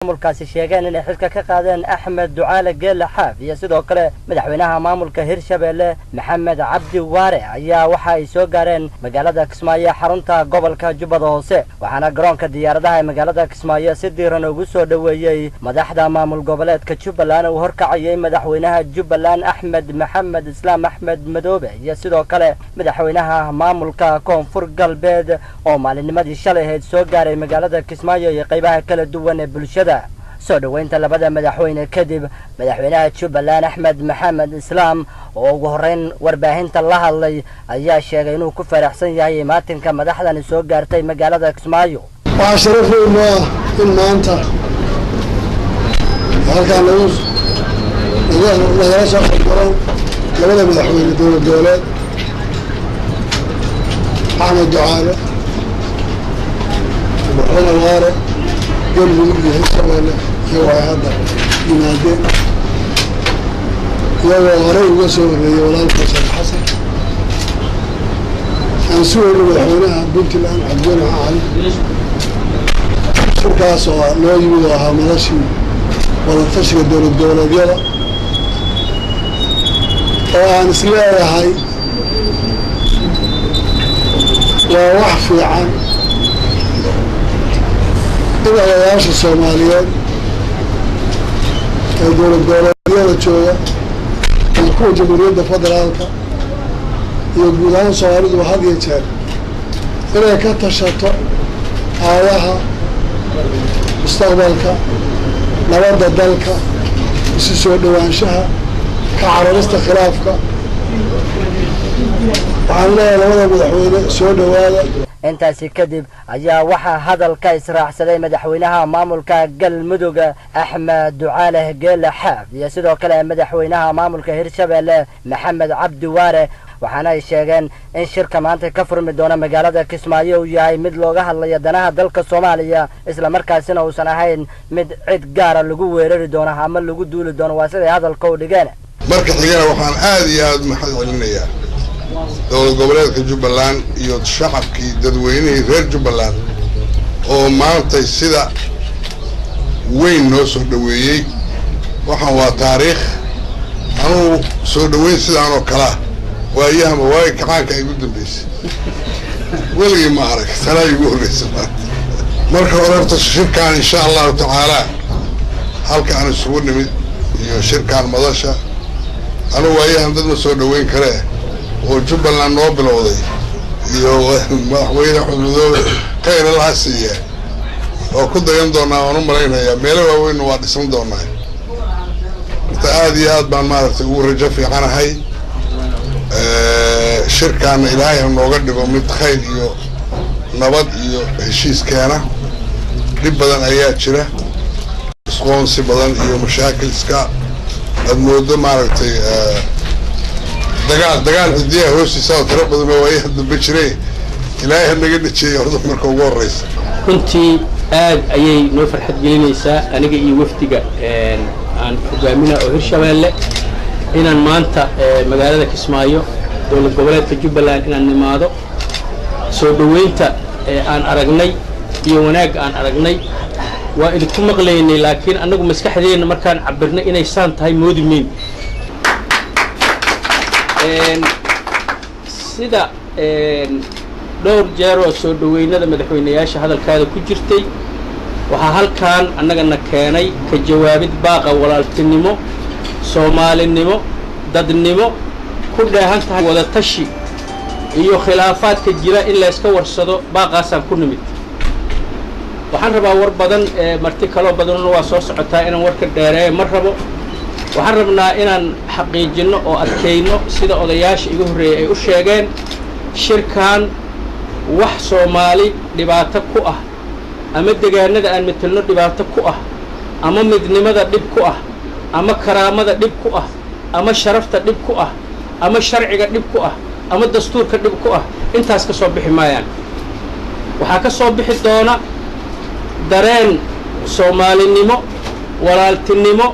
Maamulkaasi sheegeen inay xilka ka qaadeen Axmed Ducaale Geelle Xaaf iyo sidoo kale madaxweynaha maamulka Hirshabeelle Maxamed Cabdi Waare ayaa waxa ay soo gaareen magaalada Kismaayo, xarunta gobolka Jubbada Hoose, waxaana garoonka diyaaradaha ee magaalada Kismaayo si diiran ugu soo dhoweeyey madaxda maamul goboleedka Jubbaland uu horkacayay madaxweynaha Jubbaland Axmed Maxamed Islaam Axmed Madoobe iyo sidoo kale madaxweynaha maamulka Koonfur Galbeed oo maalinnimadii shalay ahayd soo gaaray magaalada Kismaayo iyo qaybaha kala duwan ee bulshada. Soo dhoweynta labada madaxweyne kadib, madaxweynaha Jubbaland Axmed Maxamed Islaam oo ugu horreyn warbaahinta la hadlay ayaa sheegay inuu ku faraxsan yahay imaatinka madaxdani soo gaartay magaalada Kismaayo. Waxaa sharaf weyn noo ah in maanta halkaan nagu nagala soo qaybgalaan labada madaxweyne dowlad goboleed, Axmed Ducaale, madaxweyne Waare, Galmudug iyo Hirshabeelle, iyagoo ay hadda yimaadeen iyagoo horey uga soo horreeyey walaalka Sheekh Xasan. Aan sugayno madaxweynaha Puntland Cabdiweli Maxaa Cali. Shirkaas oo loo yimid oo ahaa madashii wadatashiga dowlad goboleedyada oo aan is leeyahay waa wax fiican in odayaasha Soomaaliyeed ee dowlad goboleedyada jooga iyo kuwa Jamhuuriyadda Federaalka iyo guud ahaan Soomaaliduba had iyo jeer inay ka tashato aayaha mustaqbalka, nabadda dalka, isu soo dhowaanshaha, ka cararista khilaafka. Waxaan leeyahay labada madaxweyne, soo dhowaada. Intaasi kadib ayaa waxaa hadalka israacsaday madaxweynaha maamulka Galmudug Axmed Ducaale Geele Xaaf iyo sidoo kale madaxweynaha maamulka Hirshabeelle Maxamed Cabdi Waare, waxaana ay sheegeen in shirka maanta ka furmi doona magaalada Kismaayo uu yahay mid looga hadlayo danaha dalka Soomaaliya, islamarkaasina uusan ahayn mid cid gaara lagu weerari doono ama lagu duuli doono, waa siday hadalka u dhigeen. Marka xigana waxaan aada iyo aada mahad celinayaa dowlad goboleedka Jubbaland iyo shacabkii dadweynihii reer Jubbaland oo maantay sida weyn noo soo dhoweeyey. Waxaan waa taariikh, anugu soo dhoweyn sidaan oo kalea waayahama waagi kacaanka ay ugu dambeysay weligii ma arag, tanaa igu horreysa maanta. Marka hore horta shirkaan insha allahu tacaalaa halka aan isugu nimid iyo shirkaan madasha, anugu waayahan dad ma soo dhoweyn karee oo Jubbaland noo bilowday iyo madaxweyne Axmed Madoobe khayr allaha siiya oo ku dayan doonaa, waan u malaynayaa meelo waaweynna waa dhisan doonaa. Horta aada iyo aad baan maaragtay ugu rajo fiicanahay shirkaana Ilaahay ha nooga dhigo mid khayr iyo nabad iyo heshiis keena. Dhib badan ayaa jira, isqoonsi badan iyo mashaakil iska aad moodo maaragtay dagaal dagaal xidiyaha hoostiisa oo tiro badan oo waayaha dambe jiray. Ilaahay ha naga dhajeeyay horta marka ugu horreysa. Runtii aad ayay noo farxad gelinaysaa aniga iyo wafdiga aan hogaamina oo Hirshabeelle inaan maanta magaalada Kismaayo, dowlad goboleedka Jubbaland, inaan nimaado. Soo dhoweynta aan aragnay iyo wanaagga aan aragnay waa idinku maqlaynay, laakiin annagu maskaxdeenna markaan cabirnay inay saan tahay moodi mayn. Sida dhowr jeeroo soo dhoweynada madaxweyneyaasha hadalkaada ku jirtay, waxaa halkan annagana keenay ka jawaabid baaqa walaaltinimo, Soomaalinimo, dadnimo ku dheehan tahay, wadatashi iyo khilaafaadka jira in layska warsado. Baaqaasaan ku nimid. Waxaan rabaa war badan, marti kaloo badanuna waa soo socotaa, inaan warka dheereeyo ma rabo. Waxaan rabnaa inaan xaqiijinno oo adkayno sida odayaasha iga horreeyay ay u sheegeen, shirkan wax Soomaali dhibaato ku ah ama degaanada aan metelno dhibaato ku ah ama midnimada dhib ku ah ama karaamada dhib ku ah ama sharafta dhib ku ah ama sharciga dhib ku ah ama dastuurka dhib ku ah intaas ka soo bixi maayaan. Waxaa ka soo bixi doona dareen Soomaalinimo, walaaltinimo,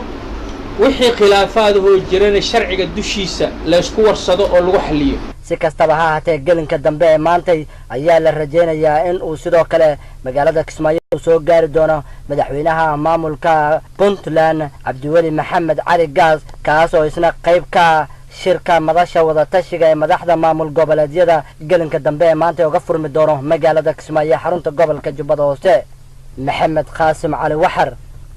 wixii khilaafaadahoo jirana sharciga dushiisa laysku warsado oo lagu xalliyo. Si kastaba ha ahaatee, gelinka dambe ee maantay ayaa la rajaynayaa in uu sidoo kale magaalada Kismaayo uu soo gaari doono madaxweynaha maamulka Puntland Cabdiweli Maxamed Cali Gaas, kaas oo isna qayb ka shirka madasha wadatashiga ee madaxda maamul goboleedyada gelinka dambe ee maanta uga furmi doono magaalada Kismaayo, xarunta gobolka Jubbada Hoose. Maxamed Qaasim Cali Waxar,